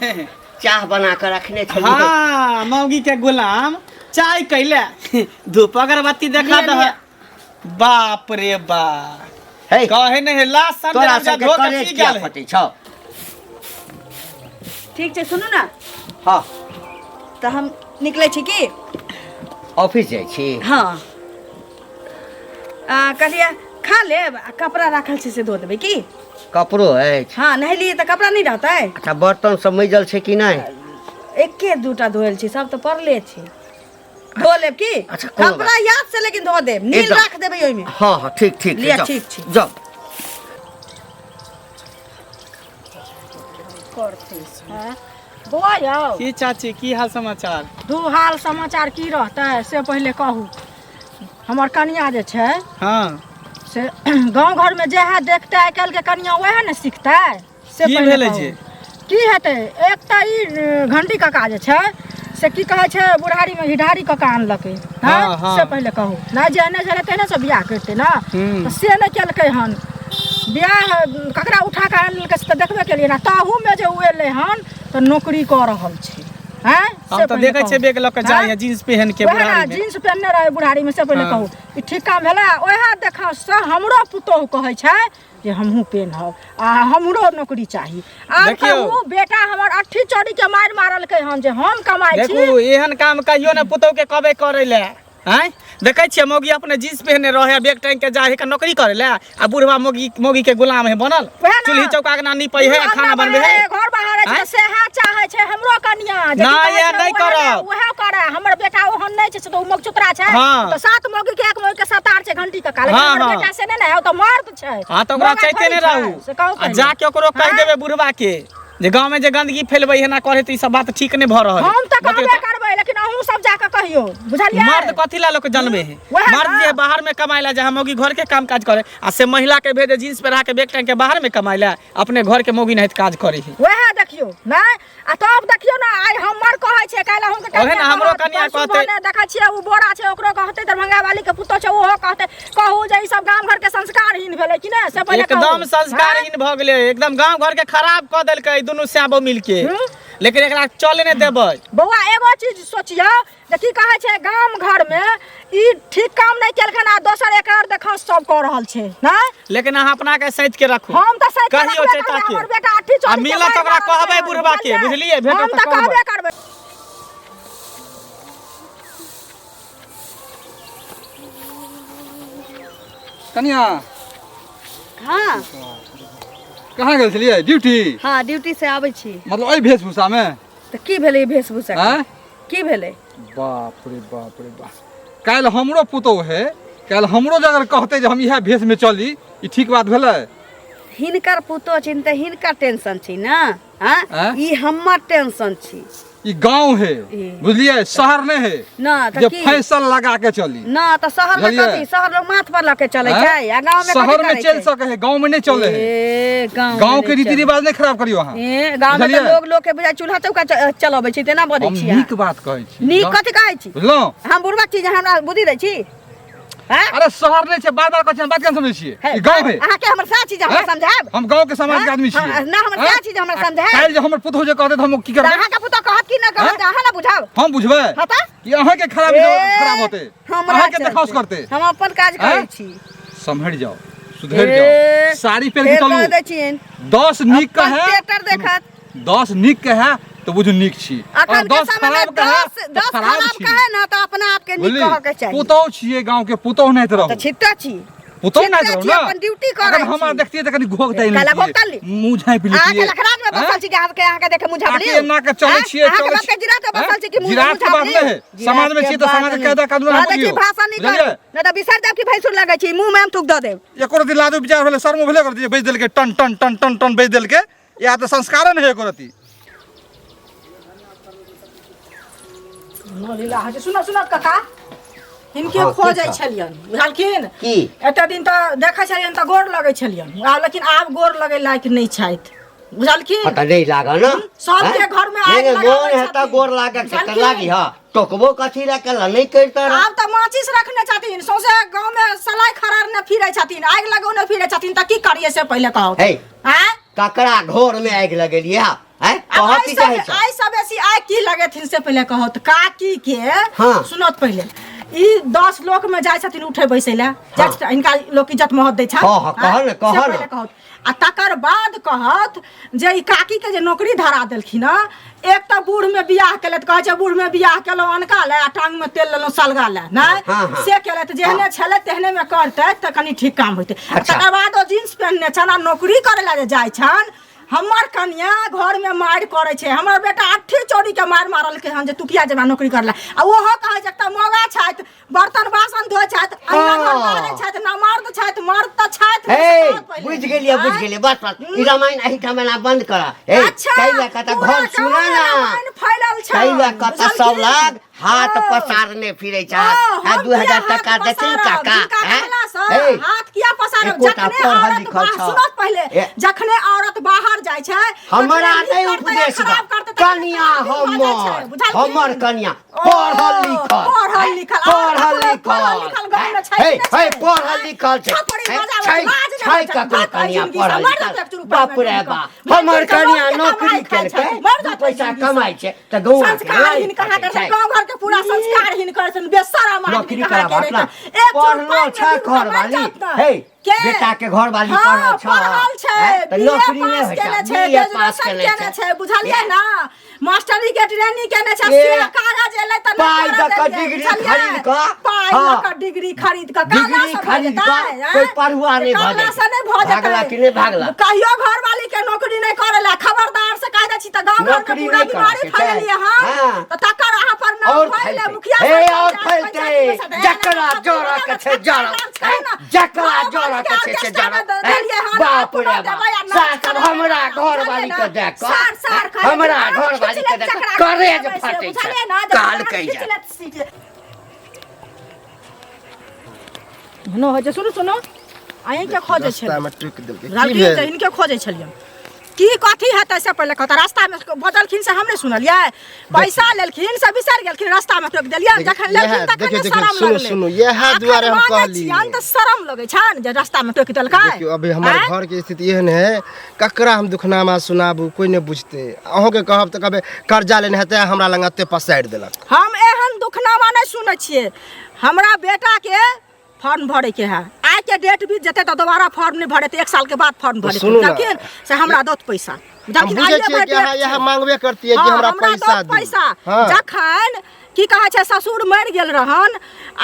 चाह बना कऽ रखने छलियै। हाँ, मौगी के गुलाम चाय कैले धूप अगरबत्ती देखा लिअ, दह। लिअ। बाप रे बाप, हे, कहे नहीं है लास्ट संडे तोरा हम जा सबके धो के करेज पी किया गेल है। फटै छौ? ठीक छै, सुनू ने। हाँ। तऽ हम निकलै छी की। ऑफिस जाइ छी? हँ। कहलियै खा लेब आ कपड़ा राखल छै से धो देबै की। कपड़ो अछि? हँ, नहेलियै तऽ कपड़ा नहि रहतै। अच्छा, बर्तन सब मैजल छै कि नहि? एके दूटा धोएल छै, सब तऽ पड़ले छै, धो लेब की। अच्छा, कोनो बात कपड़ा याद से लेकिन धो देब, नील एकदम। राख देबै ओहिमे। हाँ हाँ, ठीक ठीक छै, लिअ, जाउ, ठीक छै। जाउ। हैं? बौआ यौ। की चाची, की हाल समाचार? दू हाल समाचार की रहतै से पहिले कहू। हमर कनिया जे छै, से गाँव घरमे जएह देखतै आइ काल्हिके कनिया वएह ने सिखतै से। की पहिले भेलै कहू। जे? की हेतै, एक तऽ ई घंटी काका जे छै से की कहै छै, बुढ़ारीमे घिढारी कऽ कऽ आनलकै। हाँ, हाँ। से पहिले कहू नहि, जेहने छलै तेहने से बियाह करतै ने। हूँ। तऽ से नहि केलकै हन। बियाह ककरा उठा कऽ आनलकै से तऽ देखबे केलियै ने। ताहूमे जे ओ एलै हन तऽ नौकरी कऽ रहल छै। आँय, हम से तऽ पहिले देखै छियै कहू। बैग लऽ कऽ आँय? जाइए जींस पहिन के वएह ने बुढ़ारी में। जींस पहिनने रहै बुढ़ारीमे, से पहिले हाँ। कहू ई ठीक काम भेलै? ओएह देखा से हमरो पुतोहु कहै छै जे हमहूँ पेन्हब आ हमरो नौकरी चाही। आब देखियौ। कहू, बेटा हमर अट्ठी चौड़ी के मारि मारलकै हन जे हम कमाइ छी। देखू, एहन काम कहियो ने पुतहु के कहबै करै लए। आँय, देखै छियै मौगी अपने जींस पहिने रहे, बैग टांगि के जाइ है के नौकरी करै लए, आ बुढ़वा मौगी मौगी के गुलाम है बनल। वएह ने। चूल्ही चौका के ना नीपै है, अंगना खाना बनबै है। घर बाहर छै। आँय? तऽ सएह चाहै छै हमरो कनिया जे की नहि, कहै ये छै, नहि उएह करब। उएह करे। हमर बेटा ओहन नहि छै, से तऽ ओ मगचुतरा छै। हाँ। तऽ सात मौगी के एक मौगी के सतार छै घंटी के काल। हाँ, हमर हाँ। बेटा से नहि ने, ओ तऽ मर्द छै। हाँ, तऽ ओकरा मौगा चैते थोड़ी नहि छै, रहू। से कहू आ पहिले। जाके ओकरो कहि आँय? देबै बुढ़वा के जे गाँव में जे गंदगी फैलबै है ना करे, तऽ ई सब बात ठीक नहि भऽ रहल है। हम तऽ बतैयौ कहबे तऽ। करबै, लेकिन अहूँ सब जाकऽ कहियौ, बुझलियै? मर्द कथी ला लोक जनबे है? वएह मर्द ने। जे बाहर में कमाए ला जहाँ मौगी घर के काम काज करे, आ से महिला के भेजे जींस पहिरा के बैग टांग के बाहर में कमाए ला, अपने घर के मौगी नहीं काज करे है। वएह देखियौ नहि, आ तब देखियौ ने, आइ हमर कहै छै, काल्हि अहूँके ओहे ने, हमरो कहत, कनिया परसू कहतै। भने देखै छियै ओ बोरा छै ओकरो कहतै, दरभंगा वाली के पुतोह छै ओहो कहतै। कहू जे ई सब गाम घर के संस्कारहीन भेलै कि नहि, से पहिले कहू। एकदम संस्कारहीन भऽ गेलै, एकदम गांव घर के खराब कऽ देलकै ई दुनू सैबो मिल के। हम्म। लेकिन एकरा चले नहि देबै। बौआ, एगो चीज सोचियौ जे की कहै छै, गाम घर मे ई ठीक काम नहि केलखिन आ दोसर एकर देखा सब कऽ रहल छै नहि। लेकिन अहाँ अपना के सैत के रखू। हम तऽ सैत के कहियौ रखबे चैता करबै, के। हमर बेटा अट्ठी आ चौड़ी के मिलत मारि ओकरा मारलकै कहबै हन, बुढ़बा के, बुझलियै? बुझलियै? भेटत हम तऽ तऽ कहबै। कहबे करबै। कनिया। हाँ। कहाँ गेल छलियै? ड्यूटी? हाँ, ड्यूटी से आबै छी। मतलब एहि वेशभूषामे? तऽ की भेलै ई वेशभूषा के? आँय? की भेलै? बाप रे बाप रे बाप, काल्हि हमरो पुतोहु है, काल्हि हमरो जे अगर कहतै जे हम इएह भेषमे चली, ई ठीक बात भेलै? हिनकर पुतोह छिन तऽ हिनकर टेंशन छै ने। हाँ? आँय? ई हमर टेंशन छी। ई गांव है, ई। बुझलियै, शहर नहीं है ना, तऽ जे की? फैशन लगा के चली ना तऽ शहर में बुझलियै? कथी, शहर लोग माथ पर लके चलै आँय? छै आ गांव में कथी शहर में करै चल छै? सके है, गांव में नहीं चले है। ए, गांव में गांव के नहि रीति चलै। रिवाज नहीं खराब करियो अहाँ। ए, गांव में तऽ बुझलियै? लोग लोग के बुझाइ चूल्हा चौका चलबै छै, तेना बजै हम छियै। नीक बात कहै छी। नीक कथी कहै छी? बुझलहुँ? हम बुढ़बा छी जे हमरा बुद्धि दै छी? हाँ? अरे शहर नहीं छै, बार बार कहै छी, हम बात केना समझै छियै? हे, ई गांव है। अहाँके हमर सएह चीज हमरा हैं? समझायब? हम गांव के समाज के हाँ? आदमी छियै। हाँ, ना हमर हैं? सएह चीज हमरा आ समझायब? काल्हि जे हमर पुतोहु जे कहतै तऽ हम की तऽ करबै? अहाँके पुतोहु कहत कि ना कहत? हैं? अहाँ ना बुझाब। हम बुझबै? हाँ तऽ? कि अहाँके खराब ए, खराब होतै, हमरा अहाँके चलते। देखाउस करतै। हम अपन काज करै हैं? छी। सम्हरि जाओ, सुधरि ए, जाओ, साड़ी पहिर के फेर कह चलू। दै छियनि। 10 नीक अपन कहे, थिएटर देखत। 10 नीक कहे तऽ बुझू नीक छी, अखन और के 10 समय में खराब कहे 10 तऽ 10 खराब खराब छी। कहे ना तऽ अपना आप के नीक बुझली? कहऽ के चाही। पुतोहु छियै, गाँव के पुतोहु नहि रहू। तऽ छिट्टा छी। पुतोहु नहि छिट्टा रहू छी, ना। अपन ड्यूटी करै अगर हमरा छी। देखतियै तऽ कनि घोघ तानि काला घोघ लेतियै, तानि ली। मुँह झाँपि अहाँके लेतियै। लखराज में बसल हैं? छी कि अहाँके देखे मुँह झाँपि आके लियौ? एना के चलै हैं? छियै, अहाँके चलै बाप के जिरात में बसल छी कि मुँह जिरात के झाँपि बात लियौ? नहि है। समाज में जिरात छियै तऽ के समाज के बात कायदा कानून नहि। अहाँ कहै छी बुझियौ। भाषा नहि बुझलियै? करू, नहि तऽ बिसरि जायब कि भैंसुर लगै छी, मुँह में हम थूक दऽ देब। एको रति लाजो विचार भेलै, शर्मो भेलै एको रति जे बेच देलकै, टन टन टन टन टन बेच देलकै। इएह तऽ संस्कारे नहि है एको रति। लीला होइ छै। सुनऽ सुनऽ काका, हिनके हाँ, खोजै की छह? छलियनि, बुझलखिन? की? एते दिन तऽ देखै छलियनि तऽ गोर लगै छलियनि आब, लेकिन आब गोर लगै लायक नहि छथि, बुझलखिन? हाँ, तऽ नहि लागल ने। सबके हैं? घरमे नहि, आगि नहि, लगाबै मोन हेतऽ छथिन। गोर लागऽ के तऽ बुझलखिन? लागी। हँ, टोकबो कथी लए केला नहि करितऽ रह। आब तऽ माचिस रखने छथिन, सौंसे गाँवमे सलाइ खरारने फिरै छथिन, आगि लगौने फिरै छथिन, तऽ की करियै से पहिले कहू। हे। आँय? ककरा घरमे आगि लगेलियै? हैं आब कह की एहि चाहै सब छ एहि सब बेसी आइ की लगेथिन से पहिले कहू तऽ काकी के हाँ। सुनत पहिले ई 10 लोक में जाइ छथिन उठे बैसै लए जाइ छथिन, हिनका लोक इज्जत महत दै छनि हाँ, हाँ, कहऽ ने, से कहऽ ने। पहिले कहू आ तकर बाद कहत जे ई काकी के जे नौकरी धरा देलखिन हँ एक तऽ बूढ़ में बियाह केलथि कहै छै बूढ़ में बियाह केलहुँ अनका लए आ टांग में तेल लेलहुँ सलगा लए नहि हाँ, हाँ। से केलथि जेहने छलै तेहने में करतै तऽ कनि ठीक काम होइतै आ अच्छा। तकर बाद ओ जींस पहिनने छनि आ नौकरी करै लए जे जाइ छनि हमर कनिया घर में मारि करै छै हमर बेटा अट्ठी चोरी के मारि मारलकै हन जे तू किया जेबा नौकरी करला आ ओहो कहै छै एकटा मौगा छथि बर्तन बासन धोइ छथि अंगना घर बाहरै छथि ना मर्द छथि मर्द तऽ छथि हे नहि से कहत पहिले। बुझि गेलियै बुझि आँय? गेलियै बस बस ई रामायण एहिठाम एना बंद कर हे अच्छा ताहि लए कऽ तऽ पूरा घर सुन गाँवमे ना रामायण फैलल छै ताहि लए कऽ तऽ सब बुझलखिन? लग हाथ ओ। पसारने फिरै ओ, छथि आ हम 2000 किया हाथ टका देथिन पसारब? काका हिनका हैं? कहलासँ हे हाथ किया पसारब एकोटा जखने पढ़ल औरत लिखल बाहर छह। सुनत पहिले ए। जखने औरत बाहर जाइ छै हमरा तखने नहि नीक करतै या उपदेश खराब दऽ। करतै, तखने कनिया खराब भऽ जाइ छै, हमर बुझलखिन? हमर कनिया ओ, पढ़ल लिखल पढ़ल लिखल और पढ़ल ककरो लिखल पढ़ल लिखल गाँवमे छै हे कि नहि हे छै? पढ़ल लिखल छै छपरी हे, बजाबै छै लाज नहि छै होइ छै, ककरो भात कनिया जिनगी सँ, पढ़ल मर लिखल जातै एक बाप रुपैआ रे मे बाप डूबि कऽ। हमर मर कनिया जातै नौकरी कमाइ खाइ केलकै छथि, मर दू जातै पैसा जिनगी सँ। कमाइ छै तऽ गौआ के संस्कार लाज हिनकर कटै अहाँके छै गाँव घर के पूरा संस्कार हिनकर छनि बेशरम आदमी नौकरी कहाँ करा के बाप ना रहितै। एक चूर पढ़लो पानि छै मे डूबि कऽ घर मरि वाली जायत ने। हे के? बेटा के घर वाली हाँ, पढ़ल छ पढ़ल छै हैं? तऽ बीए नौकरी नहि पास होइ छै केने छै बीए पास ग्रेजुएशन केने केने छै छै बुझलियै ना मास्टरी के ट्रेनिंग केने छै ए, से कागज एलै तऽ पाइ नहि दऽ कऽ करऽ देलियै, डिग्री बुझलियै? खरीद कऽ, पाइ हाँ। लऽ कऽ डिग्री खरीद कऽ कागज डिग्री से भऽ खरीद जेतै, कऽ आँय? कोइ पढ़ुआ नहि भऽ कागज से जेतै। नहि भऽ जेतै भागला कि नहि भागला? कहियो घरवाली के नौकरी नहि करै ला खबरदार से कहि दै छी तऽ गाँव घर में नौकरी पूरा नहि करऽ बीमारी के छै। फैललियै हन हाँ। तऽ तकर अहाँ पर नाम और फैले फैलतै। मुखिया हे, सरपंच और जात फैलतै। पंचायत में से जकरा जरा के छै जरा। छै ना। जकरा गाँव जरा के छै से ऑर्केस्ट्रा जरा। में देलियै हन, बाप रे अपनो बाप। देबै आ नाच सार सब करबै। हमरा घरवाली के देख कऽ, सार सार खाली हमरा दिमाग घरवाली के खींच देख कऽ लेत जकरा करेज देबै से, फाटै छै। बुझलियै ना, जकरा कहलकै खींच जे। लेत सीट। नो होइ छै सुनू सुनू अहीँके खोजै छलियै रास्ता में टोकि देलकै की राजगीर भेल तऽ हिनके खोजै छलियै की कथी हेतै से पहिले कहता रास्तामे बजलखिन से हम नहि सुनलियै पैसा लेलखिन से बिसरि गेलखिन रास्तामे टोकि देलियै देखियौ, जखन लेलखिन इएह- तखन देखियौ, शरम देखियौ, सुनू, लगलै सुनू, इएह अखन दुआरे हम मांगै कहली। छियनि तऽ शरम लगै छनि जे रास्तामे टोकि देलकै देखियौ अभी हमर आँय? घर के स्थिति एहन है ककरा हम दुखनामा सुनाबू कोई नहि बुझतै अहूँके कहब तऽ कहबै कर्जा लेने हेतै हमरा लग एते पसारि देलक हम एहन दुखनामा नहि सुनै छियै हमरा बेटाके फॉर्म भरैके है आइके डेट बीत जेतै तऽ दोबारा फॉर्म नहि भरेतै एक सालके बाद फॉर्म भरेतै सुनू ना। बुझलखिन से हमरा दौत पैसा हम बुझलखिन बुझै आइए छियै भरि कि अहाँ डेट इएह छै। मांगबे करतियै कि हाँ, हमरा पैसा दौत दू पैसा हाँ जखन की कहै छै ससुर मरि गेल रहन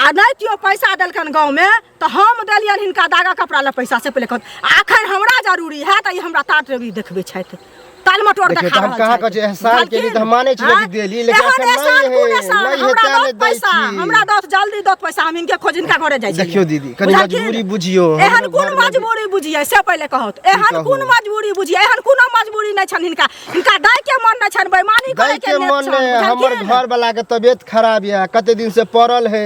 आ नहि केओ पैसा देलकन गाँवमे तऽ हम देलियनि हिनका दागा कपड़ा लए पैसा से पहिले कहत आ एखन हमरा जरूरी है तऽ ई हमरा ताट रवि देखबै छथि ताल मटोर देखियौ, देखा तऽ हम रहल कहाँ छथि। कहै छियै, एहसान केली तऽ हम मानै छियै कि आँय? देली, लेकिन एहन एखन नहि एहसान है, कोन एहसान? नहि है, हमरा तें दौत नहि दै पैसा छी। हमरा दौत जल्दी दौत पैसा हम हिनके खोज हिनका घरे जाइ छियै देखियौ दीदी, कनी मजबूरी बुझियौ, एहन हमरो कोन घरमे भी- मजबूरी बुझियै से पहिले कहत एहन कहू? कोन मजबूरी बुझियै एहन कोनो मजबूरी नहि छनि हिनका हिनका दै के मन नहि छनि बेईमानी दै करे के के नेत मन छनि नहि हमर बुझलखिन? घर वाला के तबियत खराब यऽ कते दिन से पड़ल है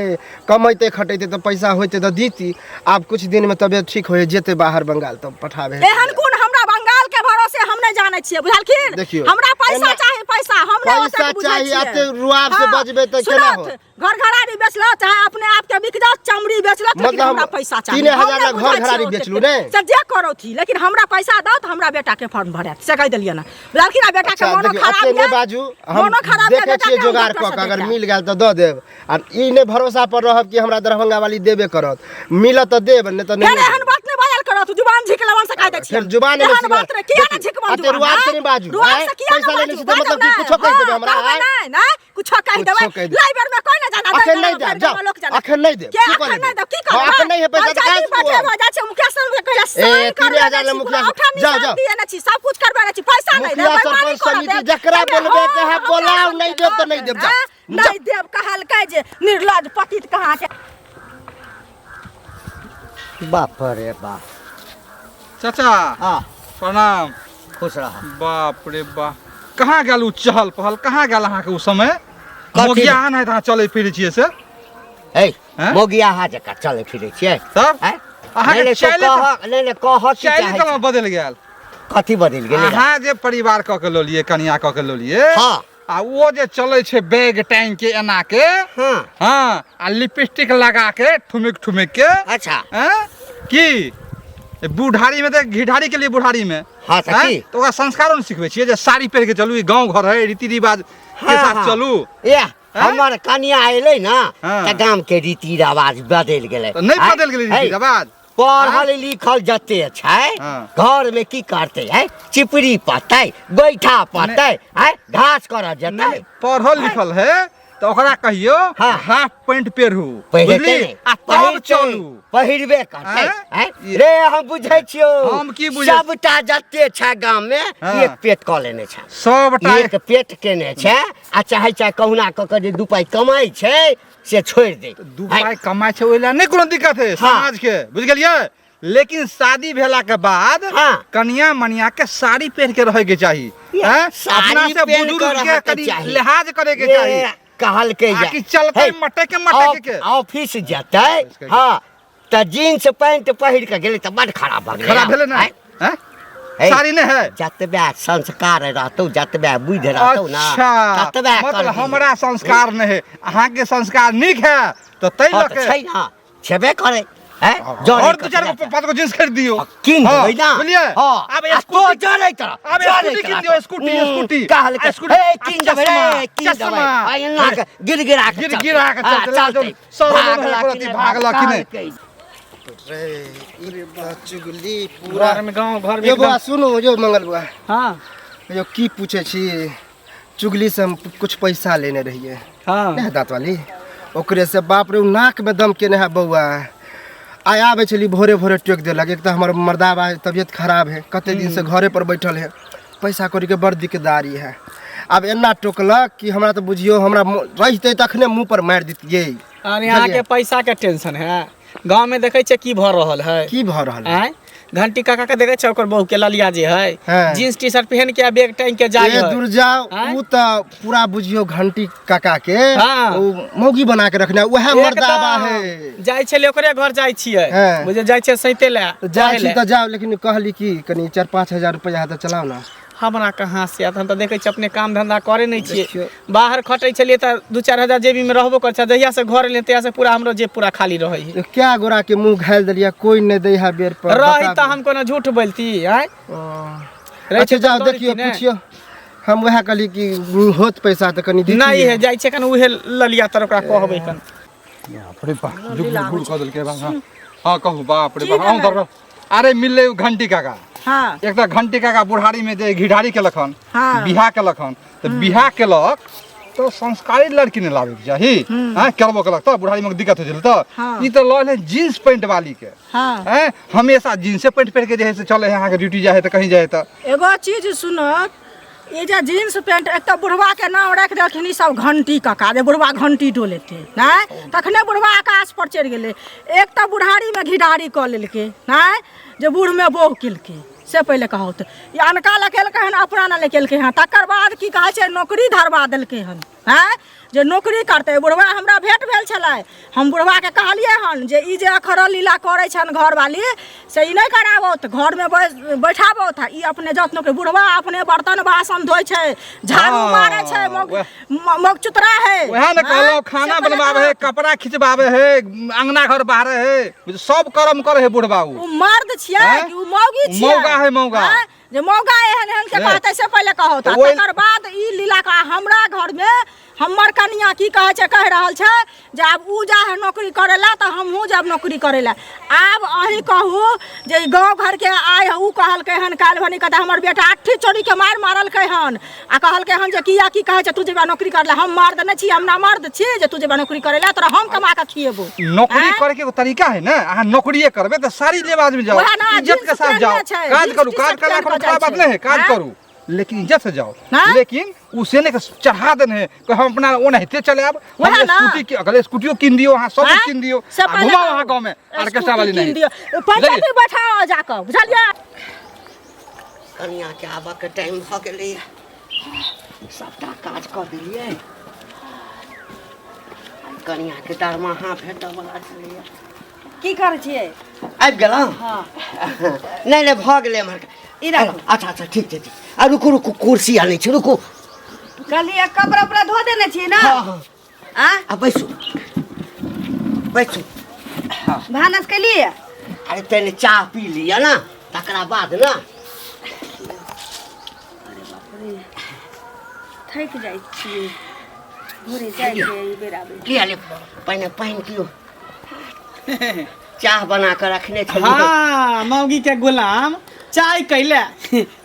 कमैते खटैते तऽ पैसा होइते तऽ दीती आब कुछ दिन में तबियत ठीक होय जेते बाहर बंगाल तब पठाबे एहन कोन हमरा बंगाल के भरोसे हम नहि जानै छियै बुझलखिन देखियौ, हमरा पैसा एना- चाही पैसा हम नहि पैसा ओतेक बुझै चाही, छियै। एते रुआब से हाँ, बजबै तऽ केना सुनत, होत? घर घरारी बेचलो चाहे अपने आप के बिक जाओ चमड़ी बेचलो लेकिन मतलब हमरा पैसा चाही 3000 हम ला नहि घर बुझै घरारी छियै ओतेक। बेचलू ने? से जे करौथी लेकिन हमरा पैसा दौ तऽ हमरा बेटा के फॉर्म भरायत से कहि देलियै ना बुझलखिन आ बेटा के अच्छा मोनो देखियौ खराब एते नहि यऽ बाजू हम मोनो खराब यऽ देखै बेटा छियै के हम जोगाड़ डॉक्टर कऽ से कऽ अगर देखायब। मिल गेल तऽ दऽ देब आ ई नहि भरोसा पर रहब कि हमरा दरभंगा वाली देबे करत मिलत तऽ देब नहि तऽ फेर नहि एहन बात नहि बाजल करत जुबान झिकलवन से कहि दै छियै फेर जुबान नहि एहन बात नहि किया नहि झिकबन अते जुबान रुआब से आँय? नहि बाजू, रुआब आँय? से किया पैसा नहि लेने छी बाजू तऽ मतलब बाजू कि कुछो कहि देबै हमरा, कहबै आँय? नहि नहि कुछो कहि कुछो देबै कहि देबै। लाई बेर में कोई नहि जाना अखन नहि देब, जाउ। अखन नहि देब, के की कऽ अखन लेबै? नहि देब की हँ, करबै अखन नहि है पैसा तऽ पंचायती कहाँ से बैठे देब? भऽ जाइ छै मुखिया सर के कहै ए, साइन तीने करबे हजार नहि ला छी मुखिया कोनो औठा जाउ, निशान जाउ। दिए नहि छी सब कुछ करबे नहि छी पैसा नहि मुखिया देब सरपंच बेईमानी करऽ समिति देब जकरा एहिमे बोलबै के है हम बोलाउ, हमरा नहि देब तऽ नहि देब, जाउ। आँय? नहि देब कहलकै जे निर्लज पतित कहाँ के बाप रे बाप चाचा हाँ प्रणाम खुश रह बाप रे बाप कहाँ गेल उ चहल पहल कहाँ गेल अहाँके उ समय कथी? मोगिया अहाँ नहि तऽ अहाँ चलै फिरै छियै से हे हैं? मोगिया हा जकाँ चलै फिरै छियै तब हैं? अहाँके नहि, नहि, तू चालि कह नहि नहि कह की चालि चाहै तऽ छी? बदलि गेल कथी बदलि गेलै रे? अहाँ जे परिवार कऽ के लऽ कनिया कऽ के लऽ हाँ आ ओ जे चलै छै बैग टांगि के एना के हाँ हाँ आ लिपस्टिक लगा के ठुमिक ठुमिक के अच्छा हैं? की बुढ़ारी में तऽ घिढारी के लिए बुढ़ारी में हाँ, तऽ आँय? की? तऽ ओकरा संस्कारो ने सिखबै छियै जे साड़ी पहिर के चलू ई गाँव घर है रीति रिवाज के हाँ, साथ हाँ। चलू ए हमर कनिया एलै ना हाँ। तऽ गाम के रीति रिवाज बदलि गेलै तऽ नहि बदलि गेलै रीति है, रिवाज पढ़ल लिखल जते छै हाँ। घर में की करतै है चिपरी पतै गोइठा पतै है घास करऽ जेतै नहि पढ़ल लिखल है तऽ ओकरा कहियो हाँ। हाफ पैंट पेरू पहिरतै बुझली नहि, आ तब पहिरतै, चलू पहिरबे करतै आँय? आँय? ई- रे हम बुझै छियौ हम की बुझै- सबटा जते छै गाम में हाँ। एक पेट कऽ लेने छै सबटा एक पेट केने छै आ चाहे चाहे कहुना कऽ के जे दू पाइ कमाइ छै से छोड़ि दे दू पाइ कमाइ छै ओहि लए नहि कोनो दिक्कत है हाँ। समाज के बुझि गेलियै लेकिन शादी भेला के बाद हाँ। कनिया मनिया के साड़ी पहिर के रहे के चाही या, हैं? साड़ी अपना से पहिर के बुजुर्ग के रहके कनि चाही। लिहाज करे के ये चाही कहलकै जे आ कि चलतै हे, मटक मटक के। ऑफिस जेतै हाँ तऽ जींस पैंट पहिर के गेलै तऽ बड खराब भऽ गेलै खराब भेलै ने आँय? हैं? हे, साड़ी नहि है जतबे संस्कार रहतौ जतबे बुद्धि रहतौ ना अच्छा ततबे मतलब करबिही। हमरा संस्कार नहि है अहाँके संस्कार नीक है तऽ ताहि हाँ, लऽ तऽ के छै ना छेबे करे हैं जरे और दू चारि गो पाँच गो जींस खरीद दियौ कीन हाँ, देबै ना बुझलियै हाँ आब आ स्कूटी तो जरे तरह आब जरे स्कूटी तरह कीन दियौ स्कूटी स्कूटी कहल आ स्कूटी हे कीन देबै रे कीन देबै चश्मा आ एना के गिड़गिड़ा के चलतै। गिड़गिड़ा के हाँ, चलतै, लाजो चलतै। सर भागला एको कि रत्ती नहि, भागला कि नहि। कहलकै। रे ई तऽ चुगली पूरा घर में गाँव घर में यो बौआ एकदम- सुनू यो मंगल बौआ हाँ यो की पूछे छी चुगली से हम कुछ पैसा लेने रहिए हाँ नहि दाँत वाली ओकरे से बाप रे उ नाक में दम केने है बौआ आइ आबै छली भोरे भोरे टोकि देलक एक तऽ हमर मर्दाबा तबियत खराब है कते दिन से घरे पर बैठल है पैसा कौड़ी के बड़ दिक्कतदारी है आब एना टोकलक कि हमरा तऽ बुझियौ हमरा रहितै तखने मुँह पर मारि दितियै अरे अहाँके पैसा के टेंशन है गाँव में देखै छियै की भऽ रहल है की भऽ रहल है आँय घंटी काका के देखै छियै ओकर बहू के ललिया जे है हाँ। जींस टी शर्ट पहन के आ बैग टांग के जाय ए है दूर जाओ आँय? उ तऽ पूरा बुझियौ घंटी काका के हाँ। उ मौगी बना के रखने उएह मर्दाबा है जाइ छलै ओकरे घर जाइ छियै हाँ। बुझे जाइ छियै सैते लए तऽ जाइ पढ़ै छी लए। तऽ जाउ लेकिन कहली कि कनि 4-5 हजार रुपैआ है तऽ चलाउ ने हमरा कहाँ से आयत हम तऽ देखै छियै अपने काम धंधा करे नहि छियै देखियौ। बाहर खटै छलियै तऽ 2-4 हजार जेबीमे रहबो करै छै जहिया से घर एलियै तहिया से पूरा हमरो जेब पूरा खाली रहै है क्या गोरा के मुंह घायल देलियै कोई नहि दै है बेर पर रही बताबू। तऽ हम कोनो झूठ बोलती आँय ओ। रहै अच्छा छै जाउ तऽ देखियौ ने। पुछियौ हम वएह कहली कि होत पैसा तऽ कनि दितियै। नहि है जाइ छै कन उहे ललिया तर ओकरा कहबै कन बाप रे बाप जुग घूर कऽ देलकै बाप हाँ हाँ कहू बाप रे बाप अहूँ दौड़ अरे मिललै उ घंटी काका हाँ एक तऽ घंटी काका बुढ़ारी में जे घिढारी केलक हन हाँ। बियाह केलक हन तऽ बियाह केलक तऽ संस्कारी लड़की ने लाबैके चाही हाँ करबो केलक तऽ बुढ़ारी में दिक्कत होइ छलै तऽ हाँ। ई तऽ लऽ एलै जींस पैंट वाली के हाँ हैं हमेशा जींसे पैंट पहिर के जे है से चले है अहाँके ड्यूटी जाइ है तऽ कहीं जाइ है तऽ एगो चीज सुनत ई जे जींस पैंट एक तऽ बुढ़वा के नाम राखि देलखिन ई सब घंटी कका जे बुढ़वा घंटी डोलेतै नहि तखने बुढ़वा आकाश पर चढ़ि गेलै एक तऽ बुढ़ारीमे घिढारी कऽ लेलकै नहि जे बूढ़मे बोह केलकै से पहिले कहू तऽ ई अनका लए केलकै हन अपना लए केलकै हन तकर बाद की कहै छै नौकरी धरबा देलकै हन आँय जे नौकरी करतै बुढ़वा हमरा भेंट भेल छलै हम बुढ़वाके कहलियै हन जे ई जे अखरल लीला करै छनि घरवाली से ई नहि कराबौत घरमे बैठाबौत आ ई अपने जात नौकरी बुढ़वा अपने बर्तन बासन धोइ छै झाड़ू हाँ, मारै छै मौग मौग चुतरा है वएह ने कहलहुँ खाना से पहिले बनबाबै है कहलहुँ। कपड़ा खिचबाबै है अंगना घर बाहरे है सब कर्म करे है बुढ़बा उ उ मर्द छियै आँय? कि उ मौगी छियै मौगा है, मौगा। आँय? जे मौगा एहन एहन के ने। कहतै से पहिले कहौ तऽ तऽ ओहि- तकर बाद ई लीला के हमरा घरमे हमर कनिया की कहै छै कहि रहल छै जे आब उ जा है नौकरी करै लए तऽ हमहूँ जायब नौकरी करै लए आब अहीं कहू जे ई गाँव घरके आइ उ कहलकै हन काल्हि भनी कहतै हमर बेटा अट्ठी चोरीके मारि मारलकै हन आ कहलकै हन जे किया की कहै छै तू जेबा नौकरी करै लए हम मर्द नहि छी हम ना मर्द छी जे तू जेबा नौकरी करै लए तोरा हम कमा कऽ खिएबौ नौकरी आँय? करे के एगो तरीका है ना अहाँ नौकरिए करबै तऽ सारी लेब आदमी जाओ वएह ना, इज्जत के जींस साथ जाओ पहिरने छै, काज जींस करू काज टी-शर्ट करला पहिर कोनो कऽ खराब जाइ बात नहीं है छै। काज आँय? करू लेकिन इज्जत से जाओ हाँ? लेकिन उसे ने चढ़ा देने है कि हम अपना ओनाहिते चले आब हम वएह ना। स्कूटी के अगले स्कूटियो कीन दियो अहाँ सब आँय? कीन दियो से आ पहिले घुमाओ कहू। अहाँ गाँव में ऑर्केस्ट्रा वाली स्कूटी नहीं कीन दियौ। पंचायती बैठाओ जाकऽ बुझलियै कनियाके आबऽके टाइम भऽ गेलैए सभटा काज कऽ देलियै कनियाके दरमाहा भेटऽवला छलैए की करै छियै आबि गेलहुँ हँ नहि नहि भऽ गेलै एम्हर ई राखू। अच्छा अच्छा ठीक छै ठीक आ रुकू रुकू कुर्सी आनै छी रुकू कहलियै कपड़ा उपड़ा धो देने छियै ने हँ हँ आ आ बैसू बैसू भानस केलियै अरे पहिले चाह पी लिअ ना, तकरा बाद ना। थाकि जाइ छियै, भोरे जाइके एहि बेर आबै। लिअ ले, पहिने पानि पियू। चाह बना कऽ रखने छलियै। हाँ, मौगी के गुलाम चाय कैले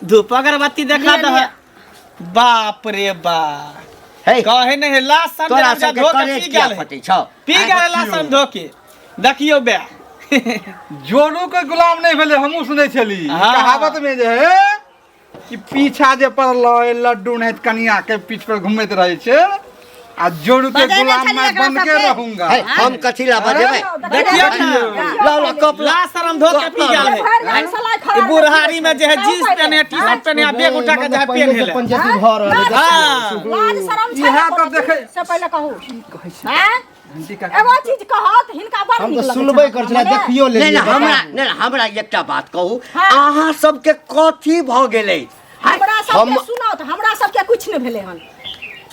धूप अगरबत्ती देखा दह। बाप रे बाप, हे, कहे नहीं है लास्ट सन तोरा जब सबके धो के करेज पी किया गेल है। फटै छौ? पी गेल लासन धो के, देखियौ बे। जोरू के गुलाम नहीं भेलै, हमहूँ सुनै छली। हाँ। कहावत में जे है कि पीछा जे पड़ल लड्डू नहीं कनिया के पीठ पर घूमैत रहै छै, आ जोरू के बजेने गुलाम छलियै मैं एकरा बन के सबके। रहूंगा। हे, हम कथी ला बजेबै? देखियौ ना, लाओ ला कप ला। लास्ट शरम धो के पी गेल है। भरि गाम सलाइ ई खराब बुढ़ारी में जे है जींस पहने, टी शर्ट पहने आ बैग उठा के जे है पहिले पेन से हेले। पंचायती भऽ रहल है। हाँ। लाज शरम छै इएह ने तऽ कोनो देखै- चीज से पहिले कहू। हैं? घंटी काका। एगो चीज कहत हिनका बड़ हम नीक तऽ लगै सुनबे छनि करै छलियै, मने। देखियो नहीं लेलियै। नहीं, हमरा नहीं, हमरा एकटा बात कहू, हाँ। अहाँ सबके कथी भऽ गेलै? हमरा सबके हम सुनाउ तऽ हमरा सबके कुछ नहि भेलै हन।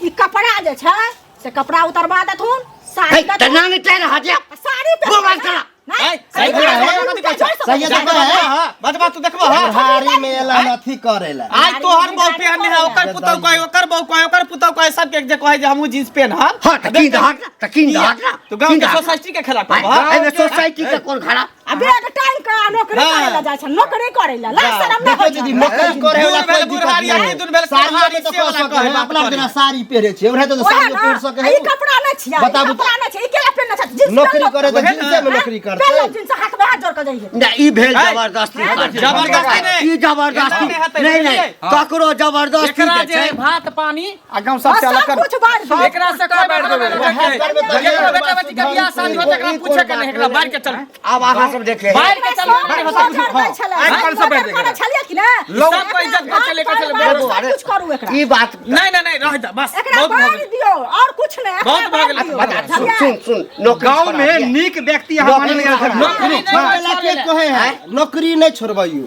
ई कपड़ा जे छै से कपड़ा उतरवा देथुन, साड़ी हे, तऽ देथुन, नानी टेढ़ हट जा। साड़ी गोबर पहिरबै करा। ना। ऐ, सही अरे, कहा, अरे, कथी कहै छै? सही जा, तऽ कहै। हाँ, बतबा तू देखबो, हाँ। बुढ़ारी में एला हन अथी करै ला। आइ तोहर बहु पेहने है, ओकर पुतहु कहै, ओकर बहु कहै, ओकर पुतहु कहै, सबके जे कहै जे हमहूँ जींस पेनहब। हाँ, तऽ कीन दहक ना, तऽ कीन दहक ना। तू गाँव कीन के दहक ना। सोसाइटी के खिलाफ भाई, करबह, हाँ? एहिमे सोसाइटी के कोन खराब? आ बैग टांग के आ नौकरी हाँ। करै ला जाइ छै, नौकरी करै ला लाज शरम नहि देखियौ होइ दीदी, छै। नौकरी करै वाला दूर भेल कोई दिक्कत बुढ़ारी, नहि। आ दूर भेल साड़ियो कोहारी, में तऽ से कऽ वाला सकै कहै है, बात अपना करै। जेना साड़ी पहिरै छै, ओनाहिते तऽ ओएह साड़ियो ना, पहिर सकै आ ई है। कपड़ा नहि छियै, ई बताबू तऽ। कपड़ा नहि छै, ई केला पहिरने छै? जींस नौकरी पहिरलक। करै तऽ ओएह ना। जींसे में नौकरी करतै। पहिरलक जींस, हाथ में हाथ जोड़ के जाइए। नहि, ई भेल है। जबरदस्ती। जबरदस्ती नहि। ई जबरदस्ती एना नहि हेतै, नहीं नहीं, बुझलियै? ककरो जबरदस्ती एकरा जे जे छै है भात पानी आ गाँव सब हाँ, से अलग सब कर। कुछ बाँट दियौ। एकरा से कोई बात नहीं। एकरा बेटा बेटी के बियाह शादी होत, एकरा पूछे के नहीं, एकरा बाहर के चल। आब अहाँ सब देखे बाहर के चल। मोटर दै छलै, आइ काल्हि सब मोटर बाँटि करै देबै। छलियै कि ने? सबके इज्जत बचेले के चले। बाँटि बाबू, अरे, सब कुछ करू एकरा। ई बात नहीं नहीं नहीं, रह जा बस, एकरा बहुत भऽ बाँटि गेल। दियौ और कुछ नहि, एकरा बहुत भऽ बाँटि गेल। दियौ। बता, सुन बुझलियै? सुन सुन, नौकरी गाँव छोड़ा में दिया। नीक व्यक्ति अहाँ मानल गेल छथिन। नौकरी नहि हमरा के कहै है, नौकरी नहि छोड़बैयौ,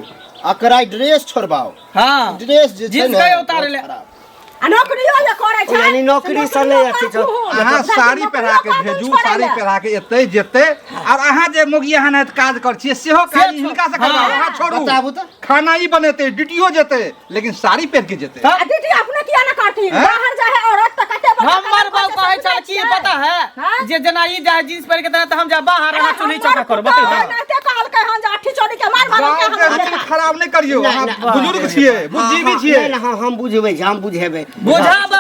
एकरा ड्रेस छोड़बाओ। हाँ, ड्रेस जे छै जींस ने, कहियो उतारै ले। बहुत खराब। आ नौकरियो जे करै छै, यानी नौकरी से नहि अथी छौ। अहाँ साड़ी पहिरा के भेजू, साड़ी पहिरा के एतै जेतै। और अहाँ जे मोगी अहाँ नाहित काज कर छियै सेहो काज हिनका से करबाउ, अहाँ छोड़ू। बताबू तऽ। खाना ई बनेतै, ड्यूटियो जेतै, लेकिन साड़ी पहिर के जेतै। आ दीदी अपने किया ना करथिन? हैं? बाहर जाए है औरत तऽ कते बड़का हमर काम बाबू करै कहै छै, छल सब की बुझै पता है हैं? जे जेना ई जाए जींस पहिर के तेना तऽ हम जा बाहर, अहाँ चुनी चौका करू, बताउ बतैयौ। एनाहिते कहलकै हन जे अट्ठी चोरी के मार मारलकै गाँव के हमर अथी बेटा। खराब नहि करियौ, नहि, अहाँ नहि। बुजुर्ग छियै, बुद्धिजीवी हाँ, छियै। नहीं, नहीं, हम बुझेबै, हम बुझेबै। बुझाबा,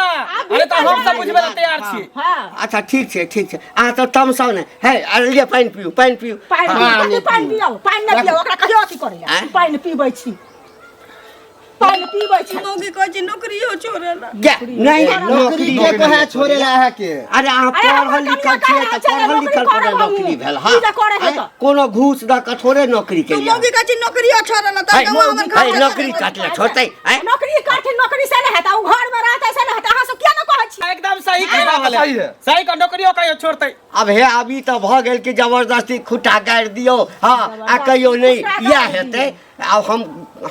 अरे तऽ हम सब बुझबै लए तैयार छी। हाँ। अच्छा ठीक छै, ठीक छै, अहाँ तऽ तमसाउ नहि। हे, अरे लिअ पानि पियू, पानि पियू। पानि हाँ। पियू, कथी पानि पियौ? पानि नहि पियौ, ओकरा कहियो अथी करै लए। आँय? पानि पीबै छी, पानि पीबै छी। मौगी कहै छै नौकरियो छोड़े ला। गे, नहीं नहीं, नौकरी के कहै छोड़े ला अहाँके? अरे अहाँ अरे हमर पढ़ल लिखल कनिया छियै कहै तऽ छै जे पढ़ल लिखल नौकरी पर करब नौकरी हमहूँ। भेल। ई हाँ, जे करै है तऽ। कोनो घूस दऽ कऽ थोड़े नौकरी तू केलियै। मौगी कहै छै नौकरियो छोड़े ला, तऽ है, गौआ हमर घर है, से नौकरी काटले छोड़तै है? नौकरी करथिन, नौकरी से नहि हेतै, ओ घर में रहतै से नहि हेतै, अहाँ सब किया नहि कहै छी? एकदम सही कहि रहल सही है, है। सही कह, नौकरियो कहियो छोड़तै। अब हे, अभी तऽ भऽ गेल कि जबरदस्ती खुट्टा गाड़ि दियौ। हाँ, आ कहियो नहि इएह हेतै। आब हम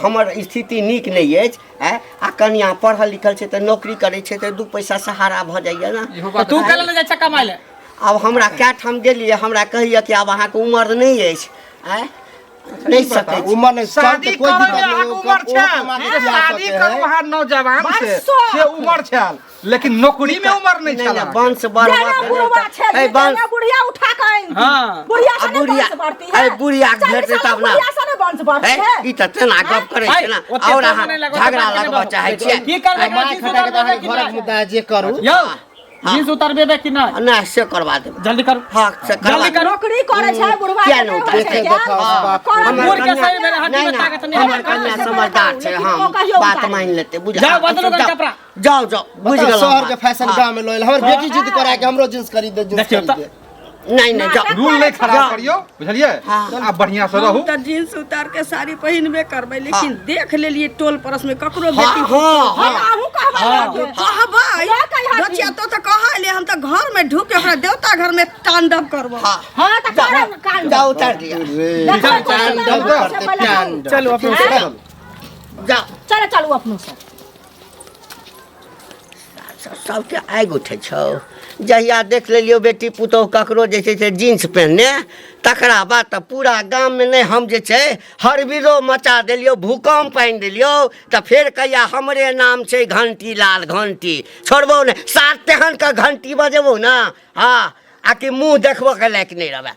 हमर स्थिति नीक नहि अछि, आँय, आ कनिया पढ़ल लिखल छै तऽ नौकरी करै छै तऽ दू पैसा सहारा भऽ जाइए ने। इहो तऽ बात तू कैला नहि जाइ छै कमाइ लए? आब हमरा कए ठाम गेलियै, हमरा कहैए कि आब अहाँके उमर नहि अछि, आँय, नहि सकै छी। उमर नहि शादी तऽ कोई करय दिक्कत मे नहि, अहाँके उमर ओ छल, कमा के से खिया शादी सकै करू है। अहाँ नौजवान से, बरसो। से उमर छल, लेकिन नौकरी में उमर नहीं नहीं, छल नहीं, अहाँके। वंश बढ़बऽ जेना के लेल बुढ़वा तऽ- छै, ए, वंश जेना बुढ़िया उठा के आनि दी। हाँ। बुढ़िया आ से नहि बुढ़िया वंश बढ़ती है। ए, बुढ़िया के 40 भेटतै सालक तब ना। बुढ़िया से नहि वंश बढ़ती ए, है। ई तऽ तेना गप करै छै ने, ओते और दाम अहाँ नहि लगत, झगड़ा ओते लगबऽ बात चाहै छियै। की करबै एकरा? माय जींस खटा के उतारबेबै अहाँके कि घरक नहि? मुद्दा है, जे करू। यौ, जींस उतारबेबै कि नहि? नहि, से करवा देबै। जल्दी करू। हाँ, से करवा जल्दी देबै। करू। नौकरी करै छै बुढ़वा किया के नहि नहि होइ उतारबै? छै देखे ज्ञान। देखाओ बाप। करब हमर बूढ़ के कन्या- सही भेलै, हड्डी नहि, में नहि, ताकत नहि। हमर हमर कन्या कन्या समझदार छै, लेकिन हम ओ कहियो बात उतारे। मानि लेतै, बुझ। जाउ, बदलू जाउ, कपड़ा। जाउ जाउ, बुझि बताउ, गेलहुँ शहर के बात। फैशन हाँ। गाँव में लऽ एल। हमर बेटी जिद करा के हमरो जींस खरीद दे, जींस देखियौ खरीद तऽ। दे। नहीं नहीं, जाउ। रूल नहीं खराब जाउ। करियौ, बुझलियै? हाँ। आब बढ़िया से रहू। हम तऽ जींस उतार के साड़ी पहिनबे करबै, लेकिन देख लेलियै टोल पड़ोस में ककरो हाँ बेटी हाँ हम हाँ अहूँ कहबै कहबै लऽ के अइहथिन। दोचिया तो तऽ कहले हम तऽ घर में ढुक के ओकरा देवता घर में तांडव करबो। हाँ। हाँ तऽ करब कांड। जाउ, उतार दिअ। देखबै कोन तांडव सुधार होइ छै करतै, पहिले कहू। तांडव। चलू अपनो आँय? जाउ। चलो चलू अपनो से। सबके आगि उठै छौ। जहिया देख लेलियौ बेटी पुतोहु ककरो जे छै से जींस पहिनने, तकरा बाद तऽ पूरा गाममे नहि हम जे छै हरबिरो मचा देलियौ, भूकम्प आनि देलियौ। तऽ फेर कहिया हमरे नाम छै घंटी लाल घंटी, छोड़बौ नहि। सात तेहन के घंटी बजेबौ ने, हँ, आ कि मुँह देखबो के लायक नहि रहबै।